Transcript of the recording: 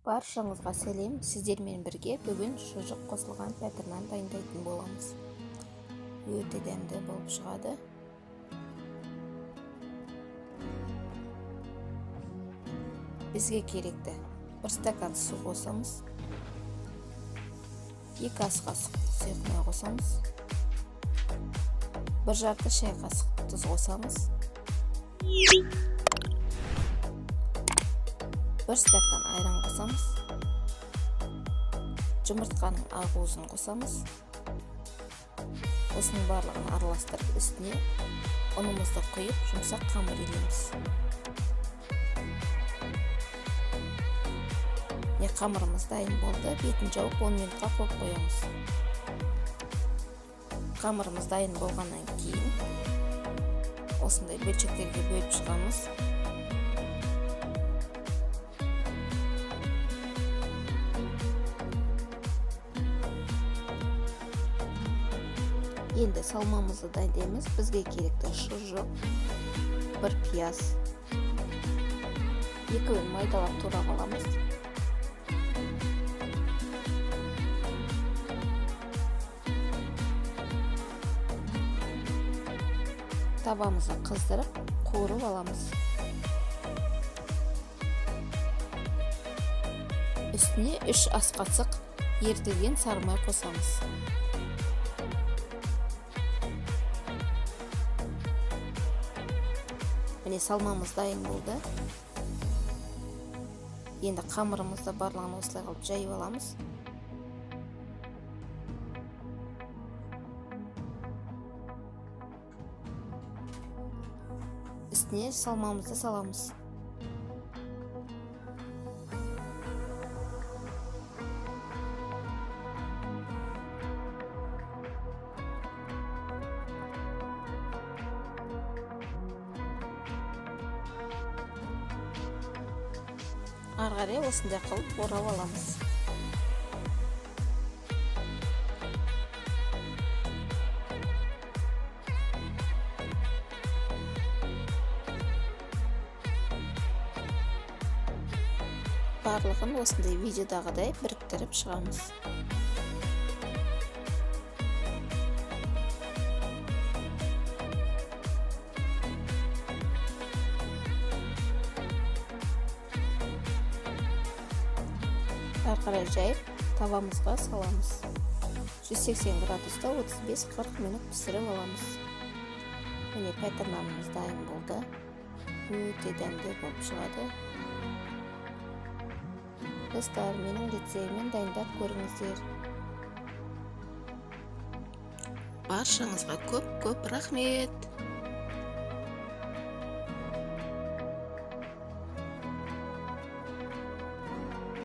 Баршаңызға сәлем! Сіздермен бірге бүгін шұжық қосылған пәтір нан дайындайтын боламыз. Өте дәмді болып шығады. Бізге керекті 1 стакан су қосамыз, 2 ас қасық сұйық май қосамыз, 1,5 шай қасық тұз қосамыз, 1 стакан айран қосамыз, жұмыртқаның ақуызын қосамыз. Осының барлығын араластырып, үстіне ұнымызды құйып, жұмсақ қамыр илейміз. Міне, қамырымыз дайын болды. Бетін жауып 10 минутқа қойып қоямыз. Қамырымыз дайын болғаннан кейін осындай бөлшектерге бөліп шығамыз. Енді салмамызды дайындаймыз. Бізге керекті шұжық, 1 пияз, екеуін майдалап турап аламыз. Табамызды қыздырып, қуырып аламыз. Үстіне 3 ас қасық ерітілген сары май қосамыз. Міне, салмамыз дайын болды. Енді қамырымызды барлығын осылай қылып жайып аламыз. Үстіне салмамызды саламыз. Ары қарай осындай қылып орап аламыз. Барлығын осындай видеодағыдай біріктіріп шығамыз. Ары қарай жайып, табамызға саламыз. 180 градуста 35-40 минут пісіріп аламыз. Міне, пәтір нанымыз дайын болды. Өте дәмді болып шығады. Достар, менің рецептіммен дайындап көріңіздер. Баршаңызға көп-көп рахмет.